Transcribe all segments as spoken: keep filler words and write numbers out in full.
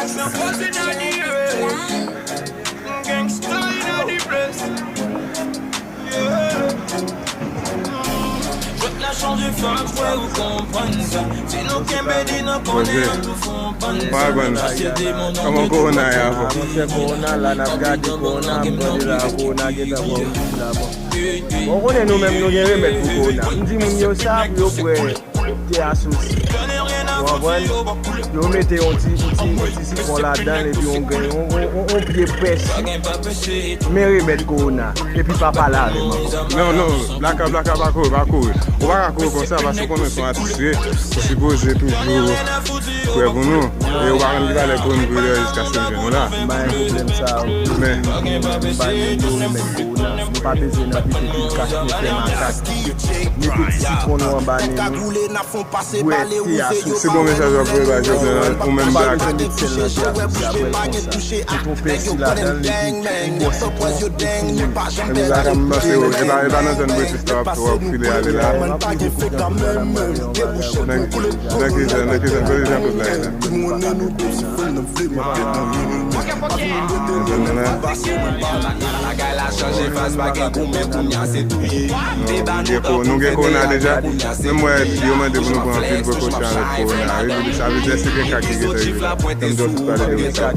Aksyon poze nan di rès. Gangsta inna di press. Jwèt la chanje fòk fè ou konprann sa. Si nou kenbe di nou konnen an tou fon pann sa. Mache demon nan kòman kowona ye avè w? Monchè, kowona la, n ap gade kowona, m tande la, kowona gentan pran wout li la, bon. Bon, ou konnen nou menm, nou gen remèd pou kowona. M di moun yo sa pou yo bwè te asosi. Ou konprann? Yo mete yon ti, yon ti, yon ti sitwon ladan l epi yon grenn, yon, yon, yon, yon pye pèsi. Men remèd kowona. Epi pa pale avè m ankò. Non, non, Blacka, Blacka, pa kouri, pa kouri. Ou pa ka kouri konsa paske ou konnen se yon atis ou ye. Ou sipoze toujou prè pou nou. E ou pa konn ki valè kowona pou yo jiskaske l jwenn ou la. M pa gen pwoblèm sa a. Men. M pa gen pwoblèm, m pa bezwen nan pete pil kach, men fè makak. Mete ti sitwon nou anba nen nou. Bwè te asosi. Se bon mesaj w ap voye bay Jovenel, ou menm Blacka. Ou pa bezwen met sèl nan te asosi a, bwè l konsa. Mete yon pèsi ladan l, epi yon bò sitwon, epi. Epi Blacka, m panse, e pa, e pa nan zòn British la w ap, w ap file ale la. Nan, nan ki zòn, nan ki zòn, kote Jean Claude la ye la? Nan zòn nan la? Nou gen ko-, nou gen kowona deja. Menm mwen, yo mande pou nou pran anpil prekosyon avèk kowona. Sa vle di, èske gen ka ki gentan rive la? Tanm di w tout pale de sa.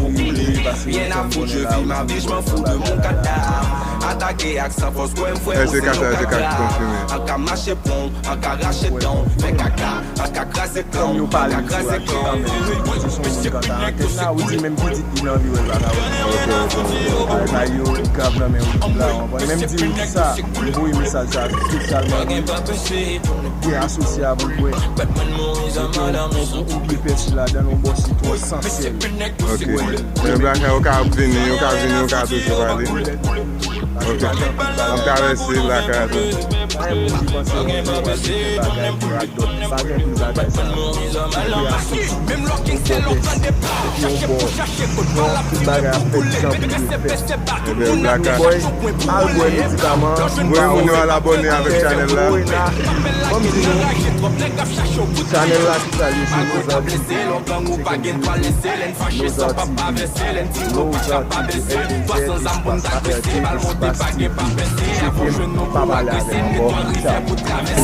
Èske ka sa, se ka ki konfime? Kòm yo pale sou Arctic kanmenm, se yon moun k ap nan antèn la, ou di menm pitit li, li anvi wè l pa ka wè l. Bagay yo grav nan men Roody la, w konprann? Menm di Roody sa, m voye mesaj sa espesyalman pou li. Bwè asosi a pou l bwè. Mete yon, yon, yon pye pèsi ladan l, yon bò sitwon san sèl. Ok. Men Blacka, ou ka vini, ou ka vini, ou ka toujou pale. Ok. N ap travèse Blacka tou. Pa gen moun ki panse yon jwe w al fè bagay pou radòt. Pa gen pil bagay sa. Ou fè asosi, ou bò pèsi, epi yon bò, yon tout bagay ap fèt jan pou dwe fèt. Ebyen, Blacka. Boy, al bwè medikaman. Voye moun yo al abòne avèk chanèl la. Kowona, ban m di nou, chanèl la ki sa l ye, se Nozarty T V. Check in, Nozarty T V. Nozarty T V, N O Z, espace R T, espace T V. Check in, pa pale avè m ankò. Ciao.